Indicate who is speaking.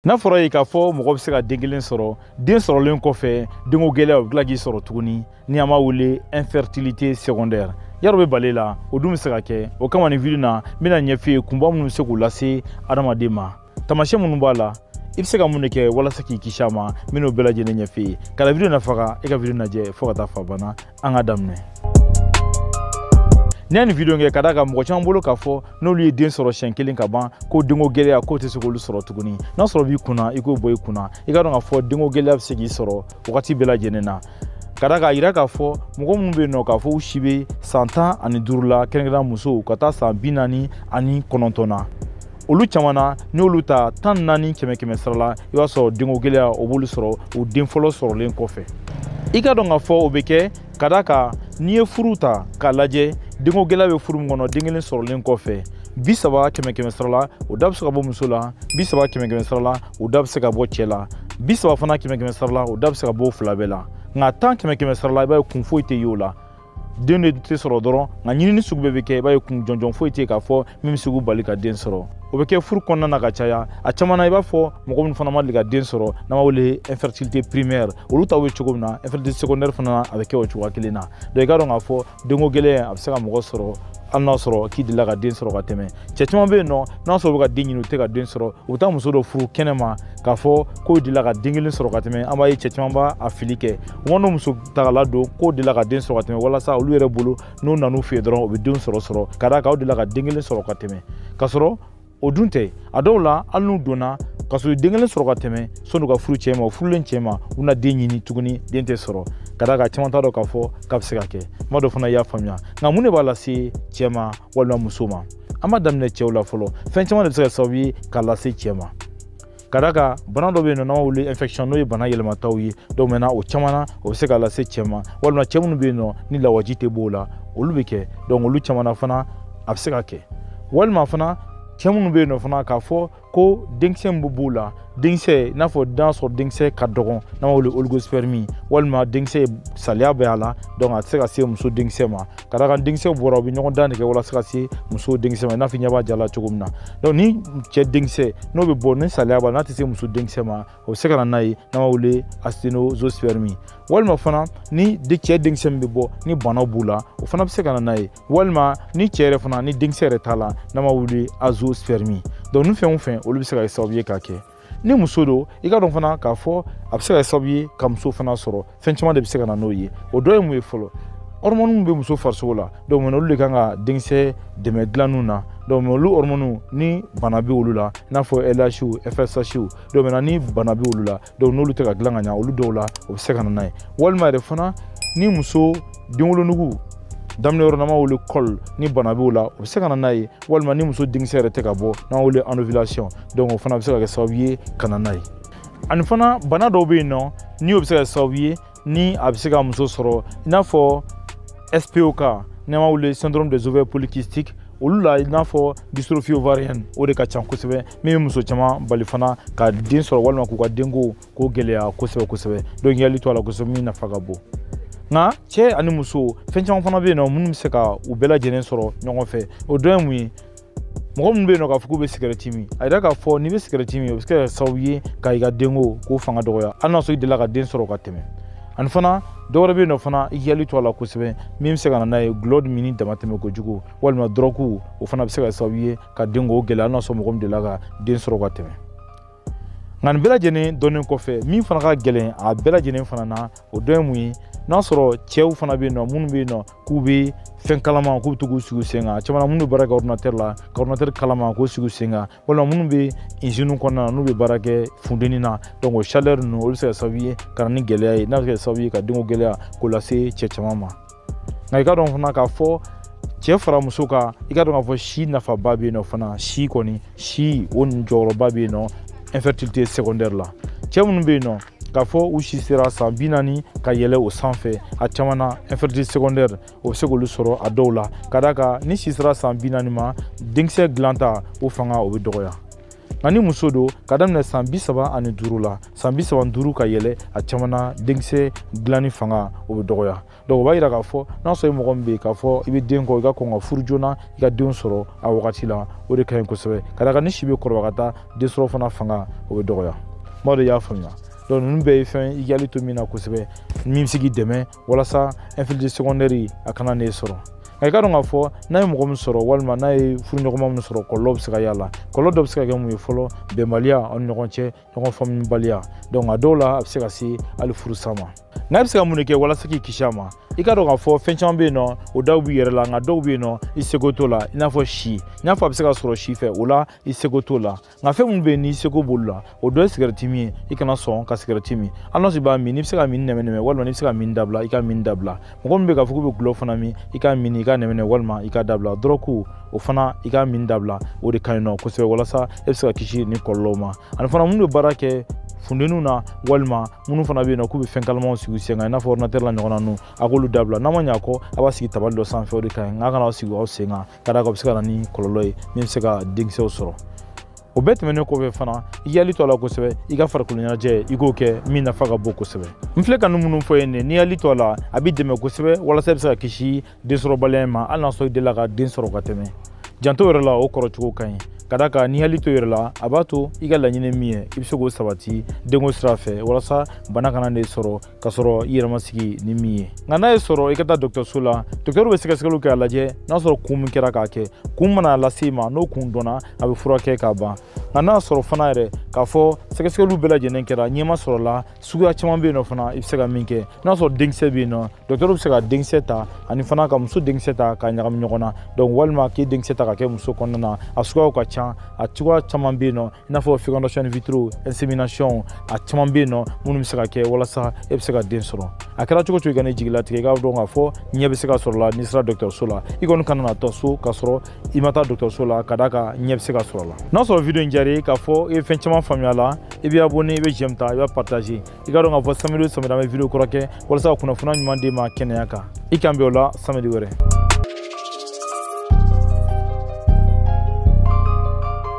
Speaker 1: N'a fɔra ye k'a fɔ mɔgɔ bɛ se ka den kelen sɔrɔ, den sɔrɔlen kɔfɛ denko gɛlɛya o bɛ tila k'i sɔrɔ tuguni, ni an b'a wele infertilité secondaire. Yarɔ bɛ bali la, o dun bɛ se ka kɛ. O kama nin video na, n bɛna ɲɛf'i ye kunba minnu bɛ se k'u lase adamaden ma, taamasiyɛn minnu b'a la, i bɛ se ka mun de kɛ walasa k'i kisi a ma. N bɛn'o bɛɛ lajɛlen ɲɛf'i ye. Ka na video nafa kan, e ka video lajɛ fo ka taa fɔ a banna. An ka daminɛ. N'i y'a nin video kɛ, ka d'a kan mɔgɔ caman bolo k'a fɔ n'olu ye den sɔrɔ siɲɛ kelen ka ban, ko denko gɛlɛya k'o tɛ se k'olu sɔrɔ tuguni. N'a sɔrɔ b'i kunna, i k'o bɔ i kunna. I ka dɔn k'a fɔ denko gɛlɛya bɛ se k'i sɔrɔ wagati bɛɛ lajɛlen na. Ka d'a kan a yira k'a fɔ mɔgɔ minnu bɛ yen nɔ k'a fɔ u si bɛ san 15 la, kɛrɛnkɛrɛnnenya musow, ka taa san 49 na, olu caman na, n'olu ta 14 kɛmɛ kɛmɛ sara la, i b'a sɔrɔ denko gɛlɛya o b'olu sɔrɔ u den fɔlɔ sɔrɔlen kɔfɛ. I ka dɔn k'a fɔ o bɛ kɛ ka d'a kan n'i ye furu ta k'a lajɛ, denko gɛlɛya bɛ furu min kɔnɔ, den kelen sɔrɔlen kɔfɛ, 30 kɛmɛ kɛmɛ sara la, o da bɛ se ka bɔ muso la, 30 kɛmɛ kɛmɛ sara la, o da bɛ se ka bɔ cɛ la, 30 fana kɛmɛ kɛmɛ sara la, o da bɛ se ka bɔ o fila bɛɛ la. Nka 10 kɛmɛ kɛmɛ sara la, i b'a ye kun foyi tɛ ye o la, den de tɛ sɔrɔ dɔrɔn. Nka ɲinini sugu bɛɛ bɛ kɛ, i b'a ye kun jɔnjɔn foyi tɛ yen k'a fɔ min bɛ se k'u bali ka den sɔrɔ. O bɛ kɛ furu kɔnɔna na ka caya. A caman na, i b'a fɔ mɔgɔ minnu fana ma deli ka den sɔrɔ, n'an b'a wele infertilité primaire, olu taw bɛ cogo min na, infertilité secondaire fana a bɛ kɛ o cogoya kelen na. Donc i ka dɔn k'a fɔ denko gɛlɛya a bɛ se ka mɔgɔ sɔrɔ hali n'a sɔrɔ k'i delila ka den sɔrɔ ka tɛmɛ. Cɛ caman bɛ yen nɔ, n'a sɔrɔ u bɛ ka den ɲini, u tɛ ka den sɔrɔ, u bɛ taa muso dɔ furu kɛnɛ ma k'a fɔ k'o delila ka den kelen sɔrɔ ka tɛmɛ. An b'a ye cɛ caman b'a a fili kɛ, u ma n'o muso ta ka ladon k'o delila ka den sɔrɔ ka tɛmɛ, walasa olu yɛrɛ bolo n'u nan'u fɛ yen dɔrɔn, u bɛ den sɔrɔ ka d'a kan aw delila ka den kelen sɔrɔ ka tɛmɛ. K'a sɔrɔ o dun tɛ. A dɔw la, hali n'u donna ka sɔrɔ den kelen sɔrɔ ka tɛmɛ, sɔnni u ka furu cɛ ma, o furulen cɛ ma, u bɛna den ɲini tuguni, den tɛ sɔrɔ, ka d'a kan caman t'a dɔn k'a fɔ k'a bɛ se ka kɛ. Kuma dɔ fana i y'a faamuya. Nka mun de b'a lase cɛ ma walima muso ma? An b'a daminɛ cɛw la fɔlɔ. Fɛn caman de bɛ se ka sababu ye k'a lase cɛ ma, ka d'a kan bana dɔ bɛ yen nɔ n'an b'a wele infection, n'o ye bana yɛlɛmataw ye. Donc maintenant o caman na, o bɛ se k'a lase cɛ ma. Walima cɛ minnu bɛ yen nɔ ni lawaji tɛ b'o la, olu bɛ kɛ. Donc olu caman na fana a bɛ se ka kɛ. Walima fana cɛ minnu bɛ yen nɔ fana k'a fɔ ko denkisɛ min bɛ b'u la, denkisɛ i n'a fɔ n'a sɔrɔ denkisɛ ka dɔgɔn, n'an b'a wele oligospermie, walima denkisɛ saliya bɛ a la, donc a tɛ se ka se muso denkisɛ ma. Ka d'a kan denkisɛ bɔra, u bɛ ɲɔgɔn dan de kɛ walasa ka se muso denkisɛ ma, i n'a fɔ i ɲɛ b'a ja la cogo min na. Donc ni cɛ denkisɛ n'o bɛ bɔ, ni saliya b'a la, n'a tɛ se muso denkisɛ ma, o bɛ se ka na n'a ye, n'an b'a wele asténospermie. Walima fana ni cɛ denkisɛ min bɛ bɔ, ni banaw b'u la, o fana bɛ se ka na n'a ye. Walima ni cɛ yɛrɛ fana ni denkisɛ yɛrɛ t'a la, n'an b'a wele azoospermie. Donc ni fɛn o fɛn, olu bɛ se ka kɛ sababu ye k'a kɛ. Ni muso don, i ka dɔn fana k'a fɔ a bɛ se ka kɛ sababu ye ka muso fana sɔrɔ. Fɛn caman de bɛ se ka na n'o ye. O dɔ ye mun ye fɔlɔ? Hormone bɛ muso farisogo la, donc olu de kan ka denkisɛ dɛmɛ dilanniw na. Donc olu hormone ni bana bɛ olu la, i n'a fɔ LH, FSH, donc maintenant ni bana bɛ olu la, donc n'olu tɛ ka dilan ka ɲa, olu dɔw la o bɛ se ka na n'a ye. Walima yɛrɛ fana ni muso denwolonugu daminɛ yɔrɔ n'an b'a wele col, ni bana b'o la, o bɛ se ka na n'a ye. Walima ni muso denkisɛ yɛrɛ tɛ ka bɔ, n'an b'a wele anovulation, donc o fana bɛ se ka kɛ sababu ye ka na n'a ye. Ani fana bana dɔw bɛ yen nɔ, ni o bɛ se ka kɛ sababu ye ni a bɛ se ka muso sɔrɔ, i n'a fɔ SPOK, n'an b'a wele syndrome des ovaires polykystiques, olu la, i n'a fɔ dystrophie ovarienne, o de ka ca kosɛbɛ, min bɛ muso caman bali fana ka den sɔrɔ walima k'u ka denko k'o gɛlɛya kosɛbɛ kosɛbɛ. Donc i hakili to a la kosɛbɛ, min nafa ka bon. Nka cɛ ani muso, fɛn caman fana bɛ yen nɔ minnu bɛ se ka u bɛɛ lajɛlen sɔrɔ ɲɔgɔn fɛ. O dɔ ye mun ye? Mɔgɔ minnu bɛ yen nɔ k'a fɔ k'u bɛ sigɛrɛti min, a yira k'a fɔ n'i bɛ sigɛrɛti min, o bɛ se ka kɛ sababu ye ka i ka denko k'o fanga dɔgɔya, hali n'a sɔrɔ i delila ka den sɔrɔ ka tɛmɛ. Ani fana dɔwɛrɛ bɛ yen nɔ fana, i k'i hakili to a la kosɛbɛ, min bɛ se ka na n'a ye, gulɔ minni damatɛmɛ kojugu walima dɔrɔgu, o fana bɛ se ka kɛ sababu ye ka denko gɛlɛya, hali n'a sɔrɔ mɔgɔ min delila ka den sɔrɔ ka tɛmɛ. Nka nin bɛɛ lajɛlen dɔnnen kɔfɛ, min fana ka gɛlɛn a bɛɛ lajɛlen fana na, o dɔ ye mun ye? N'a sɔrɔ cɛw fana bɛ yen nɔ minnu bɛ yen nɔ k'u bɛ fɛn kalaman, k'u bɛ to k'u sigi u sen kan, a caman na minnu bɛ baara kɛ ordinateur la, ka ordinateur kalaman k'o sigi u sen kan, walima minnu bɛ usine kɔnɔna na, n'u bɛ baara kɛ funteni na, donc o chaleur ninnu, olu bɛ se ka kɛ sababu ye ka na ni gɛlɛya ye, n'a bɛ se ka kɛ sababu ye ka denko gɛlɛya k'o lase cɛ caman ma. Nka i ka dɔn fana k'a fɔ cɛ fara muso kan, i ka dɔn k'a fɔ si nafaba bɛ yen nɔ fana, si kɔni si o jɔyɔrɔba bɛ yen nɔ infertilité secondaire la. Cɛ minnu bɛ yen nɔ k'a fɔ u si sera san 40 ka yɛlɛ o sanfɛ, a caman na infertilité secondaire o bɛ se k'olu sɔrɔ a dɔw la, ka d'a kan ni si sera san 40 ma, denkisɛ dilanta o fanga o bɛ dɔgɔya. Nka ni muso don, ka daminɛ san 35 la, san 35 ka yɛlɛ, a caman na denkisɛ dilanni fanga o bɛ dɔgɔya. Donc o b'a yira k'a fɔ n'a sɔrɔ i mɔgɔ min bɛ yen k'a fɔ i bɛ den kɔ, i ka kɔn ka furu joona, i ka denw sɔrɔ a wagati la, o de ka ɲi kosɛbɛ. Ka d'a kan ni si bɛ kɔrɔbaya ka taa, den sɔrɔ fana fanga o bɛ dɔgɔya. N b'a dɔn i y'a faamuya. Donc ninnu bɛɛ ye fɛn i hakili to min na kosɛbɛ, min bɛ se k'i dɛmɛ walasa infertilité secondaire a kana n'e sɔrɔ. Nka i ka dɔn k'a fɔ n'a ye mɔgɔ min sɔrɔ walima n'a ye furuɲɔgɔnma min sɔrɔ, kɔlɔlɔ bɛ se ka y'a la. Kɔlɔlɔ dɔ bɛ se ka kɛ mun ye fɔlɔ? Bɛnbaliya aw ni ɲɔgɔn cɛ, ɲɔgɔn faamubaliya. Donc a dɔw la a bɛ se ka se hali furusa ma. Nka e bɛ se ka mun de kɛ walasa k'i kisi a ma? I ka dɔn k'a fɔ fɛn caman bɛ yen nɔ, o daw b'i yɛrɛ la, nka dɔw bɛ yen nɔ i seko t'o la, i n'a fɔ si. N y'a fɔ a bɛ se ka sɔrɔ si fɛ, o la i seko t'o la. Nka fɛn minnu bɛ yen n'i seko b'olu la, o dɔ ye sigɛrɛti min ye. I kana sɔn ka sigɛrɛti min. Hali n'a sɔrɔ i b'a min, n'i bɛ se ka min nɛmɛ nɛmɛ, walima n'i bɛ se ka min dabila, i ka min dabila. Mɔgɔ min bɛ k'a fɔ k'u bɛ gulɔ fana min, i ka min, i ka nɛmɛ nɛmɛ, walima i ka dabila. Dɔrɔku o fana i ka min dabila, o de ka ɲi nɔ kosɛbɛ walasa e bɛ se ka kisi nin kɔlɔlɔw ma. Ani fana minnu bɛ baara kɛ funteniw na, walima minnu fana bɛ yen nɔ k'u bɛ fɛn kalamanw sigi u sen kan, i n'a fɔ ordinateur la ɲɔgɔnna ninnu, a k'olu dabila. N'a ma ɲɛ a kɔ, a b'a sigi tabali dɔ sanfɛ, o de ka ɲi. Nka a kana aw sigi aw sen kan, ka d'a kan o bɛ se ka na ni kɔlɔlɔ ye min bɛ se ka denkisɛw sɔrɔ. O bɛɛ tɛmɛnen kɔfɛ fana, i hakili to a la kosɛbɛ, i ka farikolo ɲɛnajɛ i k'o kɛ min nafa ka bon kosɛbɛ. N filɛ ka ninnu minnu fɔ ye nin, n'i hakili to a la, a b'i dɛmɛ kosɛbɛ walasa i bɛ se ka kisi densɔrɔbaliya in ma, hali n'a sɔrɔ i delila ka den sɔrɔ ka tɛmɛ. Janto yɛrɛ la, o kɔrɔ cogo ka ɲi. Ka d'a kan n'i hakili to yɛrɛ la, a b'a to i ka laɲini min ye, i bɛ se k'o sabati denko sira fɛ, walasa bana kana ne sɔrɔ k'a sɔrɔ i yɛrɛ ma sigi ni min ye. Nka n'a ye sɔrɔ i ka taa dɔgɔtɔrɔso la, dɔgɔtɔrɔw bɛ sɛgɛsɛgɛliw kɛ a lajɛ n'a sɔrɔ kun min kɛra k'a kɛ, kun mana lase i ma, n'o kun dɔnna, a bɛ furakɛ k'a ban. Nka n'a sɔrɔ fana yɛrɛ k'a fɔ sɛgɛsɛgɛliw bɛɛ lajɛlen kɛra, ɲɛ ma sɔrɔ la, suguya caman bɛ yen nɔ fana i bɛ se ka min kɛ. N'a sɔrɔ denkisɛ bɛ yen nɔ, dɔgɔtɔrɔw bɛ se ka denkisɛ ta ani fana ka muso denkisɛ ta k'a ɲagami ɲɔgɔn na. Donc walima k'e denkisɛ ta ka kɛ muso kɔnɔna na, a suguyaw ka ca, a cogoya caman bɛ yen nɔ, i n'a fɔ fécondation in vitro, insémination, a caman bɛ yen nɔ minnu bɛ se ka kɛ walasa e bɛ se ka den sɔrɔ. A kɛra cogo cogo, i ka ne jigilatigɛ, i k'a dɔn k'a fɔ ɲɛ bɛ se ka sɔrɔ la n'i sera dɔgɔtɔrɔso la. I kɔni kana na taa so k'a sɔrɔ i ma taa dɔgɔtɔrɔso la, ka d'a kan ɲɛ bɛ se ka sɔrɔ la. N'a sɔrɔ video in diyara i ye, k'a fɔ i ye fɛn caman faamuya a la, i bɛ abonné, i bɛ j'aime ta, i b'a partager. I k'a dɔn k'a fɔ samedi o samedi an bɛ video kura kɛ walasa ka kunnafoniya ɲuman d'e ma kɛnɛya kan. I k'an bɛn o la samedi wɛrɛ.